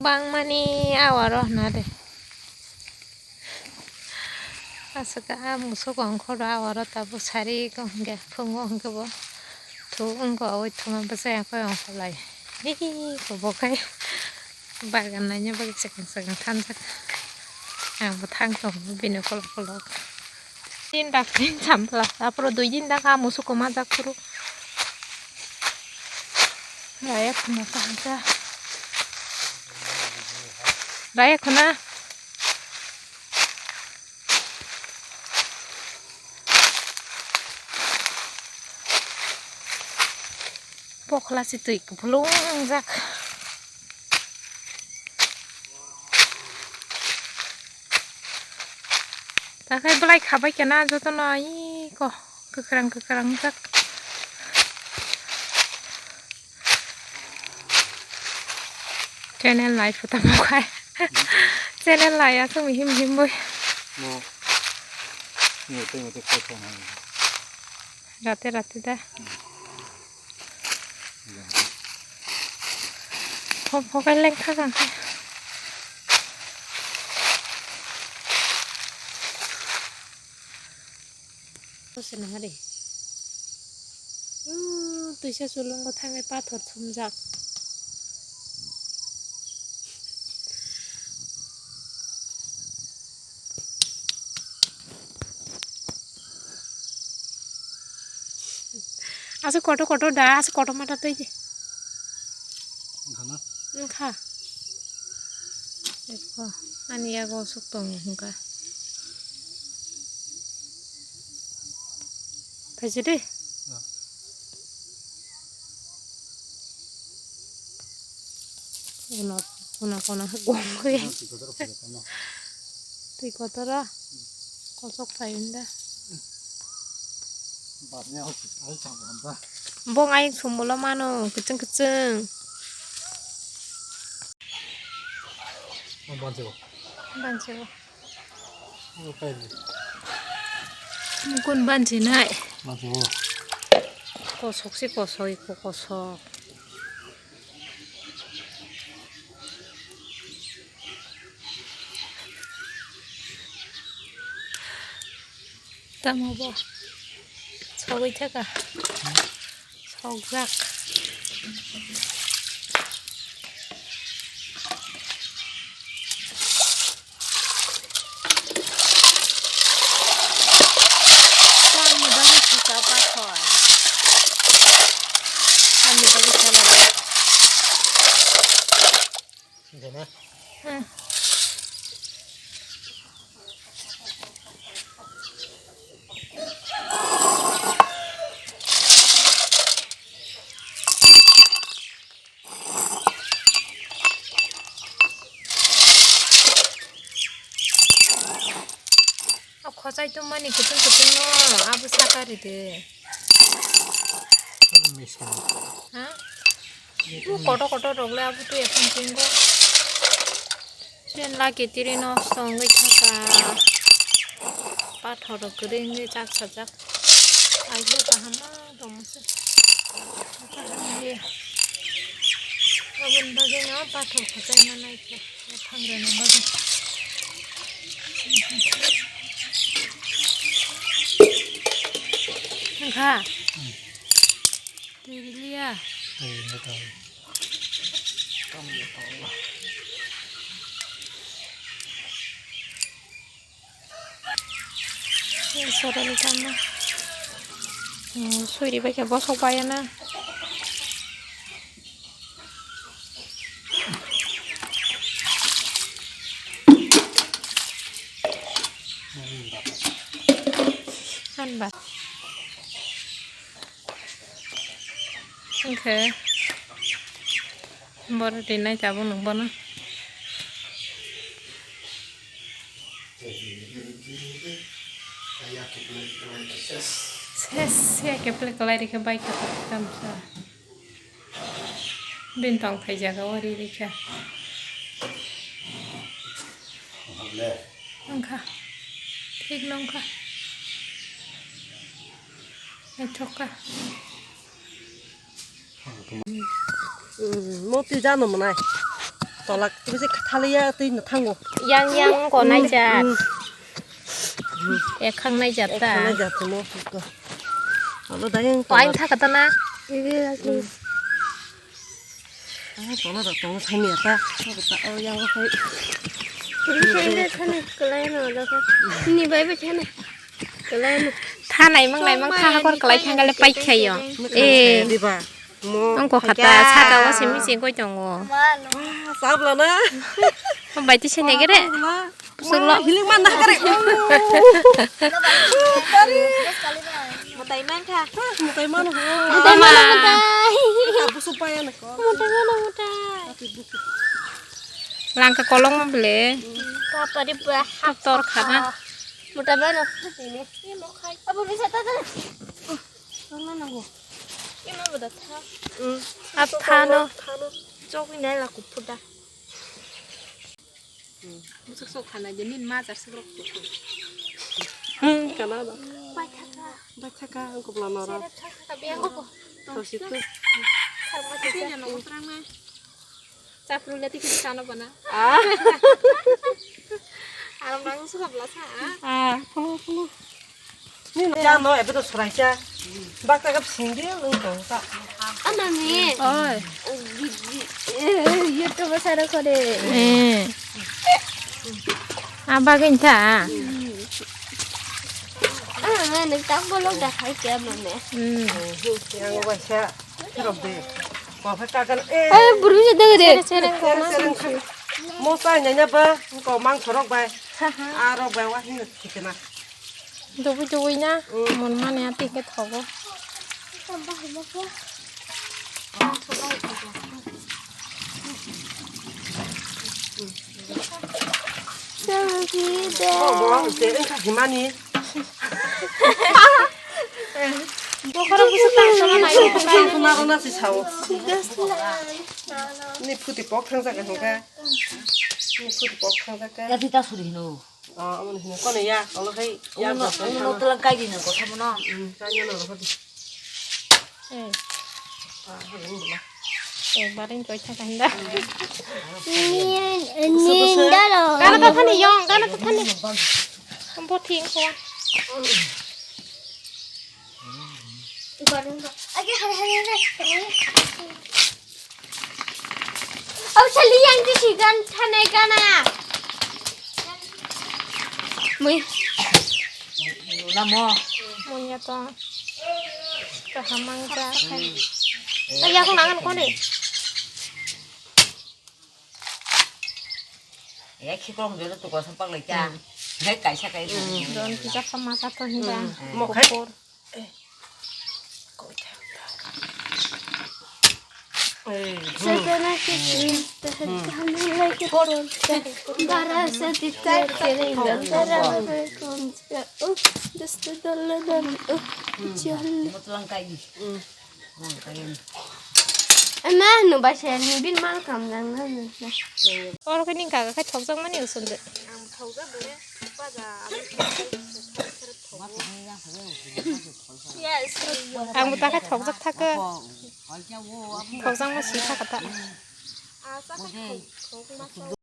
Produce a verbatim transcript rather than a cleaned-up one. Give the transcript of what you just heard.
Bangmani awaro hwnade. Aswk a musuk ongkhoro awaro tabuk sari ko hwnkhe phungo hwnkhe bo thu wngkha, oi thuma bwsai akhoi ongkholai. Hei ko bo khai bagan naina bagwi chwkang chwkang thanjak. Ang bo thang tongo bini kolok kolok. Tin dak tin sampla, apro dui din dak a musuk ko majak phuru. Raya khuna kaham kha. Raya khuna. Pokhla si twi kupulung jak. Takhai belai khabai kena jotono iko kwkrang kwkrang jak. Channel nai phuta bukhai. Channel nai aswk mihim mihim boi. Mo. Mo tei mo tei koi thong hai. Rate rate da. Pho pho kai leng kha kang khe. Kose na hari. Umm, twisa sulungo thangai pathor thumjak. Aswk kotor kotor da, aswk kotor mata twi di. Wngkha na? Wngkha. Ekho, ani yago aswk tongo hwnkha. Phaisa de? Ya. Una, una kona gom khe. Twi kotor phai tamo. Twi kotor a. Kosok phai hwnda. Bad ne hok, ai chang hwnda. Bong ayung sumolo mano, kwchwng kwchwng. Bansi bo. Bansi bo. Mukun bansi nai. Kosok si kosok, iko kosok. Tamo bo. Sogwi thaka. Sokjak. Tamni bagwi sika pathor. Tamni bagwi sika. Gana. Hmm. O khochai tongmani kutung kutung no abo saka ride. Mix kano. Ha? Kotor kotor rok le abo twi ekhon tinggo. Chen laki tiri nosto wngwi thangkha. Pathor rok kwrwi wngwi chak sajak. Aigwi kaham ma tongmose. Kaham wngwi. Aboni bagwi no pathor khachai ma naikha. Thangrani bagwi. Wngkha? Twi rwliya. Sorani tamo. Hmm, suri bai khe bosok bai na. Hanba. Hwnkhe boro rinai tabuk nwng bono. Ses, ya keple kwlai rikhe bai khe tamsa. Bini tong phai jaga o ri rikha. Wngkha. Thik no wngkha. Naithok kha. Moti jano mwnai. Tolak, tibisi khathaliya twi no thango. Yang yang ko naijak. Mm. Ekhang naijak ta. Ekhang naijak mo. Alo dayang. Ko ain thaka ta na. Ini lagi. Ah, tola da tola thani ata. Tola ta, oh, yang ko. Ini saya thani kelai no da. Ini bai bai thani. Thanai mang nai mang tha hakor kalai thang gale pai khayo. Eh. Diba. Mo. Ang ko khata saka o simi sing koi tongo. Ah, sabla na. Bai ti sene gere. Pusuk lo. Hiling man na gere. Mutai man kha. Mutai man. Mutai man mutai. Busuk pa ya na ko. Mutai man mutai. Langka kolong mo ble. Papa di bah. Tor khana. Muta bano. Ini. Ini mau khai. Apa bisa tata? Mana nanggo? Ini mau udah tha. Hmm. Apa thano? Thano. Chok ini lah kupur dah. Musak sok khana je nin ma jar sok rok. Hmm, kana ba? Bathaka. Bathaka, ang kopla nora. Seret thaka biang ko. Tau situ. Sama kita. Sini nang terang na. Chapru le tiki chano bana. Ah. Aram nang suka bla sa. Ah, polo polo. Ni no jano ebe to suraisa. Bakta kap singdi nung to ta. Ama ni. Oi. Di di. Eh, YouTube sara kore. Eh. Abagin ta. Ah, nang tak bolok dah hai kya mane. Hmm. Yang wasa. Rok de. Ko pha ka kan. Eh. Eh, buru je de de. Sereng, sereng. Mo sa nya nya ba. Ko mang sorok bai. Ah, rok bai wa hin tikena. Dubui dubui na. Mm. Mon mane ati ke thogo. Selfie de. Oh, bo ang se engkha himani. Bokhoro busu tang sama nai. Tang sama rona si sao. Ni phuti pok thang jaga hangka. Ni phuti pok thang jaga. Ya, tita suri hino. Oh, amo ni hino. Kono ya, olo khai ya. Uno, uno telang kai di na ko samo no. Hmm, kanya no ko di. Eh. Ah, halo ni bula. Eh, barin koi thaka hinda. Nin, nin dalo. Kana ta thani yong, kana ta thani. Ambo thing ko. Age, hai, hai, hai, hai. Au, sali yang di sigan thanai kana. Mui. Namo. Munya to. Kahamang ka. Ay, aku mangan kone. Eh, khikrong joto tu ko sampak lai cha. Hmm. Hai kaisa kai. Hmm. Don kita sama satu hinda. Hmm. Mo khai. Kukur. Eh. Koi thang. Eh. Satana ke. Hmm. Bara sa di kai. Bara sa. Oh, just a dollar dan. Oh, jal. Mutlang kai. Hmm. Ama, no ba se ni bin mal kam jang na na. Oro khe ning kaga khai thokjak mani usun de. Ang thokjak de, baja, yes. Ang bo ta khai thokjak thak. Thokjak ma si thak ta.